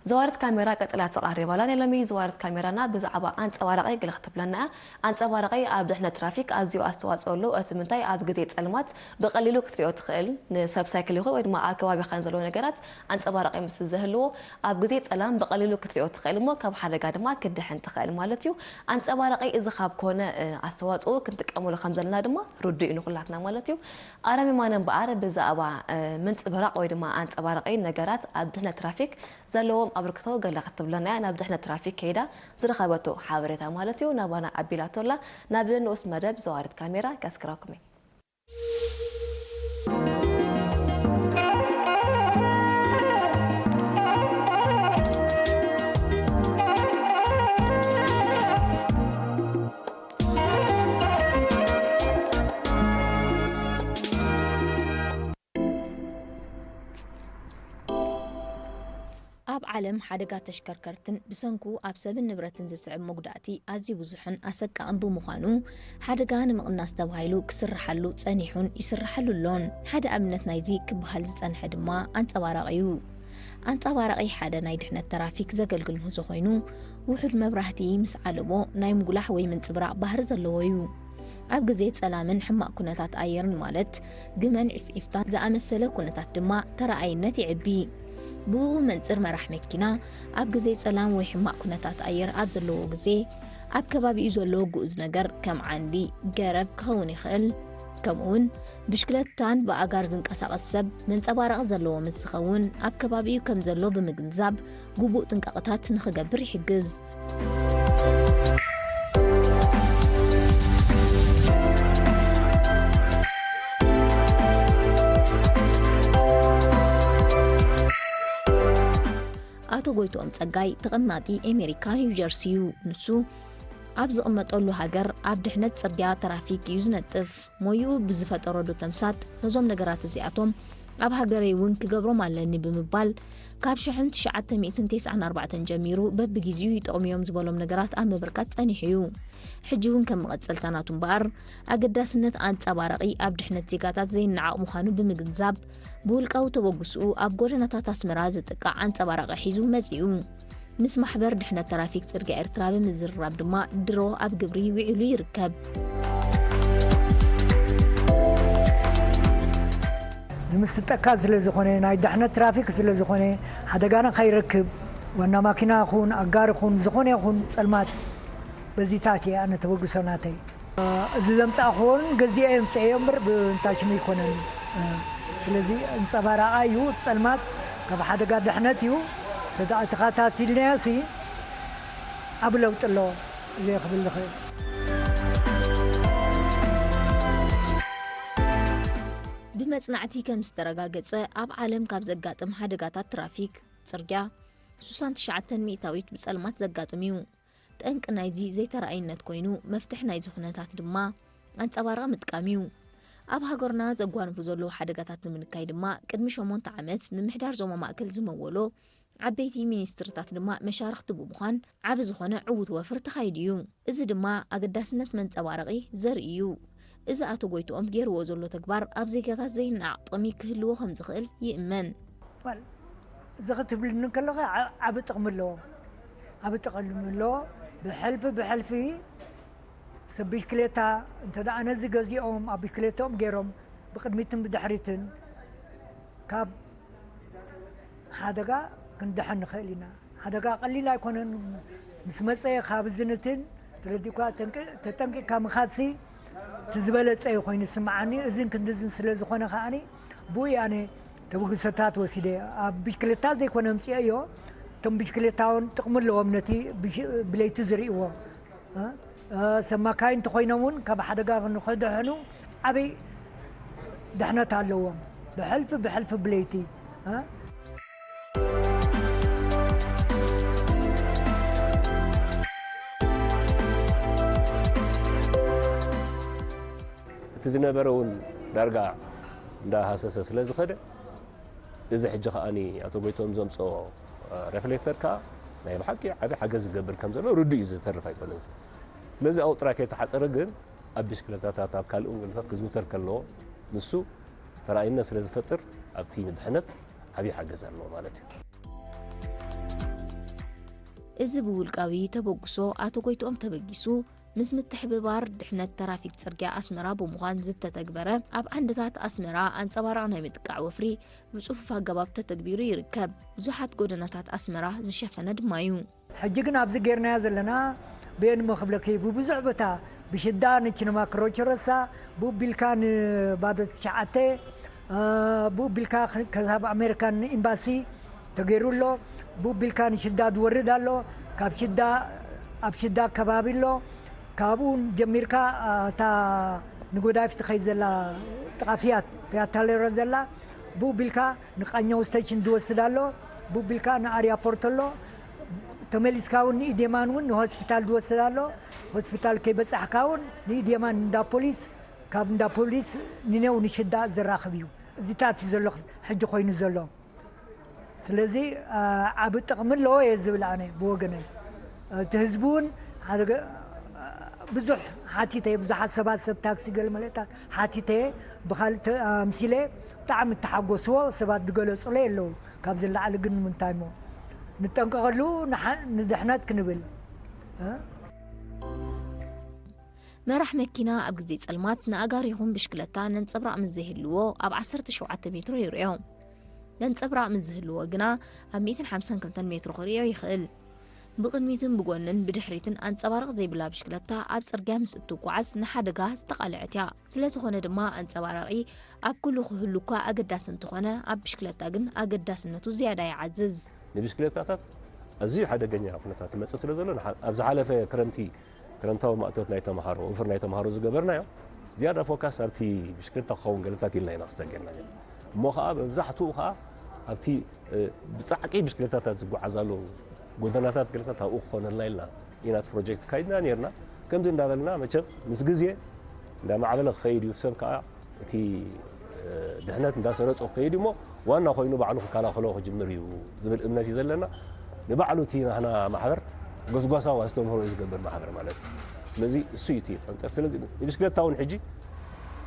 ዘዋርት ካሜራ ቀጽላ ተቓሪባ ኣላ። ናይ ሎሚ ዘዋርት ካሜራና ብዛዕባ ኣንጸባራቒ ገለ ክትብለና እያ። ኣንጸባራቒ ኣብ ድሕነት ትራፊክ ኣዝዩ ኣስተዋጽኦ ኣለዎ። እቲ ምንታይ፣ ኣብ ግዜ ጸልማት ብቐሊሉ ክትሪኦ ትኽእል፣ ንሰብ ሳይክል ይኹን ወይ ድማ ኣብ ከባቢኻ ንዘለዉ ነገራት ኣንጸባራቒ ምስ ዘህልዎ፣ ኣብ ግዜ ጸላም ብቐሊሉ ክትሪኦ ትኽእል እሞ ካብ ሓደጋ ድማ ክትድሕን ትኽእል ማለት እዩ። ኣንጸባራቒ እዚ ካብ ኮነ፣ እ፣ ኣስተዋጽኦ ክንጥቀመሉ ከም ዘለና ድማ ርዱእ እዩ ንኹላትና ማለት እዩ። ኣረም የማነ እምበኣር ብዛዕባ፣ እ፣ ምንጽብራቕ ወይ ድማ ኣንጸባራቒ ነገራት ኣብ ድሕነት ትራፊክ ዘለዎም ኣበርክቶ ገለ ክትብለና እያ። ናብ ድሕነት ትራፊክ ከይዳ ዝረኸበቶ ሓበሬታ ማለት እዩ ናባና ኣቢላቶ ኣላ። ናብ ንኡስ መደብ ዘዋርት ካሜራ ከስክረኩም እየ። ኣብ ዓለም ሓደጋ ተሽከርከርትን ብሰንኩ ኣብ ሰብን ንብረትን ዝስዕብ መጉዳእቲ ኣዝዩ ብዙሕን ኣሰቃቕን ብምዃኑ፣ ሓደጋ ንምቕናስ ተባሂሉ ክስርሓሉ ጸኒሑን ይስርሓሉ ኣሎን። ሓደ ኣብነት ናይዚ ክበሃል ዝጸንሐ ድማ ኣንጸባራቒ እዩ። ኣንጸባራቒ ሓደ ናይ ድሕነት ተራፊክ ዘገልግል ምህዞ ኮይኑ፣ ውሑድ መብራህቲ ምስ ዓለቦ ናይ ምጉላሕ ወይ ምንጽብራቕ ባህሪ ዘለዎ እዩ። ኣብ ግዜ ጸላምን ሕማቕ ኩነታት ኣየርን፣ ማለት ግመን ዒፍዒፍታን ዝኣመሰለ ኩነታት ድማ ተረኣይነት ይዕቢ። ብኡ መንጽር መራሕ መኪና ኣብ ግዜ ጸላም ወይ ሕማቕ ኩነታት ኣየር ኣብ ዘለዎ ግዜ ኣብ ከባቢኡ ዘሎ ግኡዝ ነገር ከም ዓንዲ፣ ገረብ ክኸውን ይኽእል። ከምኡውን ብሽክለታን ብኣጋር ዝንቀሳቐስ ሰብ መንጸባረቒ ዘለዎ ምስ ዝኸውን ኣብ ከባቢኡ ከም ዘሎ ብምግንዛብ ግቡእ ጥንቃቐታት ንኽገብር ይሕግዝ። ኣቶ ጎይትኦም ጸጋይ ተቐማጢ ኣሜሪካ ኒው ጀርሲ እዩ። ንሱ ኣብ ዝቕመጠሉ ሃገር ኣብ ድሕነት ጽርግያ ትራፊክ እዩ ዝነጥፍ። ሞይኡ ብዝፈጠረሉ ተምሳጥ ነዞም ነገራት እዚኣቶም ኣብ ሃገረይ እውን ክገብሮም ኣለኒ ብምባል ካብ ሽሕን ትሽዓተ ሚእትን ተስዓን ኣርባዕተን ጀሚሩ በብግዜኡ ይጠቕሙ እዮም ዝበሎም ነገራት ኣብ ምብርካት ጸኒሑ እዩ። ሕጂ እውን ከም መቐጸልታ ናቱ እምበኣር ኣገዳስነት ኣንጸባራቒ ኣብ ድሕነት ዜጋታት ዘይነዓቕ ምዃኑ ብምግንዛብ ብውልቃዊ ተበግስኡ ኣብ ጎደናታት ኣስመራ ዝጥቃዕ ኣንጸባራቒ ሒዙ መጺኡ። ምስ ማሕበር ድሕነት ትራፊክ ጽርግያ ኤርትራ ብምዝርራብ ድማ ድሮ ኣብ ግብሪ ውዒሉ ይርከብ። ዝምስጠካ ስለ ዝኾነ፣ ናይ ድሕነት ትራፊክ ስለ ዝኾነ፣ ሓደጋ ንኸይረክብ፣ ዋና ማኪና ይኹን ኣጋር ይኹን ዝኾነ ይኹን ጸልማት በዚታት እየ ኣነ ተበግሶ ናተይ። እዚ ዘምጻእኽዎን ገዚኤ የምጽኤዮ እምበር ብእንታ ሽሙ ኣይኮነን። ስለዚ እንጸባራቓ እዩ፣ ጸልማት ካብ ሓደጋ ድሕነት እዩ። ተዳ-፣ ተኸታቲልናዮሲ ዓቢ ለውጢ ኣለዎ እየ ክብል ዝኽእል። ብመጽናዕቲ ከም ዝተረጋገጸ፣ ኣብ ዓለም ካብ ዘጋጥም ሓደጋታት ትራፊክ ጽርግያ፣ ስሳን ትሽዓተን ሚእታዊት ብጸልማት ዘጋጥም እዩ። ጠንቂ ናይዚ ዘይተራእይነት ኮይኑ፣ መፍትሒ ናይዚ ኩነታት ድማ ኣንጸባራቒ ምጥቃም እዩ። ኣብ ሃገርና ዘጓንፉ ዘለዉ ሓደጋታት ንምንካይ ድማ፣ ቅድሚ ሸሞንተ ዓመት ምምሕዳር ዞባ ማእከል ዝመወሎ ዓበይቲ ሚኒስትርታት ድማ መሻርኽቲ ብምዃን ዓቢ ዝኾነ ዕዉት ወፍሪ ተኻይዱ እዩ። እዚ ድማ ኣገዳስነት መንጸባረቒ ዘርኢ እዩ። እዚ ኣቶ ጎይትኦም ገይርዎ ዘሎ ተግባር ኣብ ዜጋታት ዘይነዓቕ ጥቕሚ ክህልዎ ከም ዝኽእል ይእመን። ዋል፣ እዚ ክትብልኒ ከለኻ ዓ-፣ ዓቢ ጥቕሚ ኣለዎ። ዓቢ ጥቕሚ ኣለዎ። ብሕልፊ ብሕልፊ ሰብ ብሽክሌታ እንተ ደኣ ነዚ ገዚኦም ኣብ ብሽክሌታኦም ገይሮም ብቕድሚትን ብድሕሪትን ካብ ሓደጋ ክንድሕን ንኽእል ኢና። ሓደጋ ቀሊል ኣይኮነን። ምስ መጸ ካብ እዝንትን ተረዲእኳ ተንቅ-፣ ተጠንቂቕካ ምኻድሲ እቲ ዝበለጸ እዩ ኮይኑ ዝስምዓኒ። እዝን ክንድዝን ስለ ዝኾነ ከኣኒ ብኡ ኣነ ተበግሶታት ወሲደ። ኣብ ብሽክሌታ ዘይኮነ ኣምጽኦዮ። እቶም ብሽክሌታውን ጥቕሚ ኣለዎም ነቲ ብሽ-፣ ብለይቲ ዝርእይዎ። እ፣ እ፣ ሰብ ማካይን እንተኾይኖም እውን ካብ ሓደጋ ንኽድሕኑ ዓብይ ድሕነት ኣለዎም። ብሕልፊ ብሕልፊ ብለይቲ፣ እ። እቲ ዝነበረ እውን ዳርጋ እንዳሃሰሰ ስለ ዝኸደ፣ እዚ ሕጂ ከኣኒ ኣቶ ጎይቶም ዘምጽኦ፣ እ፣ ሬፍሌክተር ከኣ ናይ ብሓቂ ዓቢ ሓገዝ ዝገብር ከም ዘሎ ርዱእ እዩ፣ ዝተርፍ ኣይኮነን። ስለዚ ኣብኡ ጥራይ ከይተሓጸረ ግን ኣብ ብሽክለታታት፣ ኣብ ካልእ እውን ገለታት ክዝውተር ከለዎ፣ ንሱ ተራእይነት ስለ ዝፈጥር ኣብቲ ንድሕነት ዓቢ ሓገዝ ኣለዎ ማለት እዩ። እዚ ብውልቃዊ ተበግሶ ኣቶ ጎይትኦም ተበጊሱ፣ ምስ ምትሕብባር ድሕነት ተራፊክ ጽርግያ ኣስመራ ብምዃን ዝተተግበረ፣ ኣብ ዓንድታት ኣስመራ ኣንጸባራቕ ናይ ምጥቃዕ ወፍሪ ብጽፉፍ ኣገባብ ተተግቢሩ ይርከብ። ብዙሓት ጎደናታት ኣስመራ ዝሸፈነ ድማ እዩ። ሕጂ ግን ኣብዚ ጌርናዮ ዘለና፣ ብኤንሞ ክብለኪ፣ ብብዙሕ ቦታ፣ ብሽዳ ንቺነማ ክሮቸረሳ፣ ብኡ ቢልካ ንባዶ ትሽዓተ፣ እ፣ ብኡ ቢልካ ክሳብ ኣሜሪካን ኤምባሲ ተገይሩ ኣሎ። ብኡ ቢልካ ንሽዳ ዝወርድ ኣሎ። ካብ ሽዳ፣ ኣብ ሽዳ ከባቢ ኣሎ። ካብኡ ጀሚርካ፣ እ፣ እታ ንጎዳይፍ ትኸይድ ዘላ ጥቓ ፊያት፣ ፊያት ታሌሮ ዘላ፣ ብኡ ቢልካ ንቃኘው ስቴሽን ዝወስድ ኣሎ። ብኡ ቢልካ ንኣርያፖርት ኣሎ። ተመሊስካ እውን ንኢዴማን እውን ንሆስፒታል ዝወስድ ኣሎ። ሆስፒታል ከይበጻሕካ እውን ንኢዴማን እንዳ ፖሊስ፣ ካብ እንዳ ፖሊስ ንኔው ንሽዳ ዘራኽብ እዩ። እዚታት እዩ ዘሎ ሕጂ ኮይኑ ዘሎ። ስለዚ፣ አ፣ ዓቢ ጥቕሚ ኣለዎ እየ ዝብል ኣነ ብወገነይ። እቲ ህዝቢ እውን ሓደ ገ-፣ ብዙሕ ሓቲተ፣ ብዙሓት ሰባት ሰብ ታክሲ ገለ መለታት ሓቲተ፣ ብኻልእ ተ-፣ ኣምሲለ ብጣዕሚ እተሓጎስዎ ሰባት ዝገለጹለይ ኣለዉ። ካብዚ ንላዕሊ ግን ንምንታይ እሞ ንጠንቀቐሉ ንሓ-፣ ንድሕነት ክንብል፣ እ? መራሕ መኪና ኣብ ግዜ ጸልማት ንኣጋር ይኹን ብሽክለታ ነንጸብራቕ ምስ ዘይህልዎ ኣብ ዓሰርተ ሸውዓተ ሜትሮ ይርእዮ። ነንጸብራቕ ምስ ዝህልዎ ግና ኣብ ሚእትን ሓምሳን ክልተን ሜትሮ ክርእዮ ይኽእል። ብቕድሚትን ብጎንን ብድሕሪትን ኣንጸባራቕ ዘይብላ ብሽክለታ ኣብ ጽርግያ ምስ እትጓዓዝ ንሓደጋ ዝተቓልዐት እያ። ስለ ዝኾነ ድማ ኣንጸባራቒ ኣብ ኩሉ ክህሉ እኳ ኣገዳሲ እንተኾነ፣ ኣብ ብሽክለታ ግን ኣገዳስነቱ ዝያዳ ይዓዝዝ። ንብሽክለታታት ኣዝዩ ሓደገኛ ኩነታት ይመጽእ ስለ ዘሎ፣ ንሓ-፣ ኣብ ዝሓለፈ ክረምቲ፣ ክረምታዊ ማእቶት ናይ ተምሃሮ፣ ወፍር ናይ ተምሃሮ ዝገበርናዮ፣ ዝያዳ ፎካስ ኣብቲ ብሽክለታ ክኸውን ገለታት ኢልና ኢና ክስተንገርና። እሞ ኸዓ መብዛሕትኡ ኸዓ ኣብቲ፣ እ፣ ብጻዕቂ ብሽክለታታት ዝጓዓዛሉ ጎደናታት ገለታት ኣብኡ ክኾነልና ኢልና ኢና እቲ ፕሮጀክት ካይድና ነይርና። ከምዚ እንዳበልና መቸም ምስ ግዜ እንዳማዕበለ ክኸይድ እዩ። ሰብ ከዓ እቲ፣ እ፣ ድሕነት እንዳሰረጾ ክኸይድ እሞ ዋና ኮይኑ ባዕሉ ክከላኸሎ ክጅምር እዩ ዝብል እምነት እዩ ዘለና። ንባዕሉ እቲ ናህና ማሕበር ጎስጓሳዊ ኣስተምህሮ እዩ ዝገብር ማሕበር ማለት እዩ። ስለዚ እሱ እዩ እቲ ጠንጠር። ስለዚ ንብሽክለታ እውን ሕጂ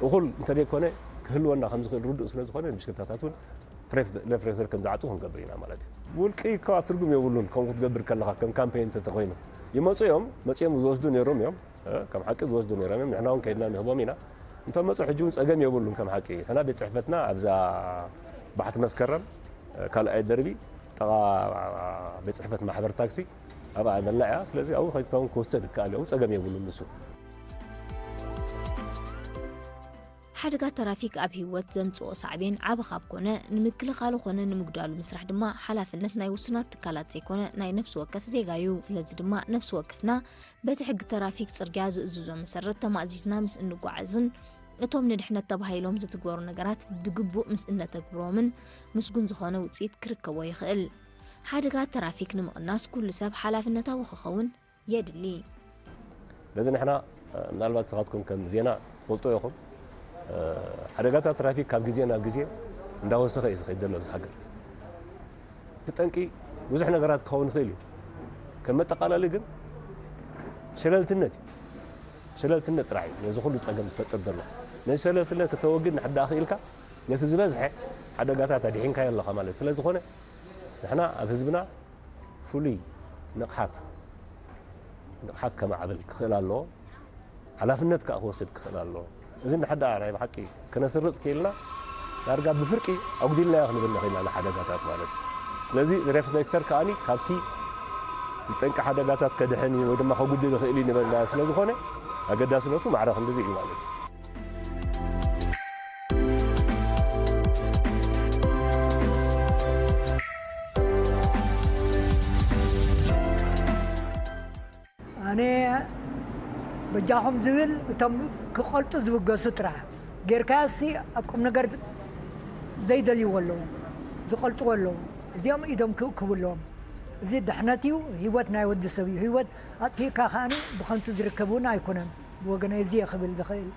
እኹል እንተደይኮነ ክህልወና ከም ዝኽእል ርዱእ ስለ ዝኾነ ንብሽክለታታት እውን ፍሬፍ-፣ ለፍሬፍሬ ከም ዝዓጹ ክንገብር ኢና ማለት እዩ። ውልቂ እኳ ትርጉም የብሉን፣ ከምኡ ክትገብር ከለኻ ከም ካምፔን እንተተኾይኑ። ይመጹ እዮም፣ መጺኦም ዝወስዱ ነይሮም እዮም፣ እ፣ ከም ሓቂ ዝወስዱ ነይሮም እዮም፣ ንሕና እውን ከይድና ንህቦም ኢና። እንቶም መጹ ሕጂ እውን ጸገም የብሉን፣ ከም ሓቂ። ሕና ቤት ጽሕፈትና ኣብዛ ባሕቲ መስከረም፣ እ፣ ካልኣይ ደርቢ፣ ጥቓ ቤት ጽሕፈት ማሕበር ታክሲ ኣብኣ ዘላ እያ። ስለዚ ኣብኡ ከይድካ እውን ክወሰድ ይከኣል እዩ፣ ጸገም የብሉን ንሱ። ሓደጋ ተራፊክ ኣብ ህይወት ዘምጽኦ ሳዕቤን ዓቢ ካብ ኮነ፣ ንምክልኻሉ ኮነ ንምጉዳሉ ምስራሕ ድማ ሓላፍነት ናይ ውሱናት ትካላት ዘይኮነ ናይ ነፍሲ ወከፍ ዜጋ እዩ። ስለዚ ድማ ነፍሲ ወከፍና በቲ ሕጊ ተራፊክ ጽርግያ ዝእዝዞ መሰረት ተማእዚዝና ምስ እንጓዓዝን እቶም ንድሕነት ተባሂሎም ዝትግበሩ ነገራት ብግቡእ ምስ እነተግብሮምን ምስጉን ዝኾነ ውጽኢት ክርከቦ ይኽእል። ሓደጋ ተራፊክ ንምቕናስ ኩሉ ሰብ ሓላፍነታዊ ክኸውን የድሊ። ስለዚ ንሕና፣ እ፣ ምናልባት ንስኻትኩም ከም ዜና ትፈልጦ ኢኹም፣ እ፣ ሓደጋታት ትራፊክ ካብ ግዜ ናብ ግዜ እንዳወሰኸ እዩ ዝኸይድ ዘሎ ኣብዚ ሃገር። እቲ ጠንቂ ብዙሕ ነገራት ክኸውን ይኽእል እዩ። ከም መጠቓለሊ ግን ሸለልትነት እዩ። ሸለልትነት ጥራሕ እዩ ነዚ ኩሉ ጸገም ዝፈጥር ዘሎ። ነዚ ሸለልትነት ከተወግድ እንድሕር ደኣ ክኢልካ ነቲ ዝበዝሐ ሓደጋታት ኣድሒንካዮ ኣለኻ ማለት ስለ ዝኾነ ንሕና ኣብ ህዝብና ፍሉይ ንቕሓት፣ ንቕሓት ከማዕብል ክኽእል ኣለዎ። ሓላፍነት ከኣ ክወስድ ክኽእል ኣለዎ። እዚ እንድሕር ደኣ ናይ ብሓቂ ክነስርጽ ክኢልና ዳርጋ ብፍርቂ ኣጉዲልናዮ ክንብል ንኽእል ኢና ንሓደጋታት ማለት እዩ። ስለዚ ሪፍሌክተር ከኣኒ ካብቲ ንጠንቂ ሓደጋታት ከድሕን እዩ ወይ ድማ ከጉድል ይኽእል እዩ ንበልና ስለ ዝኾነ ኣገዳስነቱ ማዕረ ክንድዚ እዩ ማለት እዩ። ኣነ በጃኹም ዝብል እቶም ክቐልጡ ዝብገሱ ጥራሕ ጌርካያሲ ኣብ ቁም ነገር ዘይደልይዎ ኣለዉ፣ ዝቐልጥዎ ኣለዉ። እዚኦም ኢዶም ክእክቡ ኣለዎም። እዚ ድሕነት እዩ፣ ህይወት ናይ ወዲ ሰብ እዩ። ህይወት ኣጥፊእካ ከኣኒ ብኸንቱ ዝርከብ እውን ኣይኮነን። ብወገነይ እዚ እየ ክብል ዝኽእል።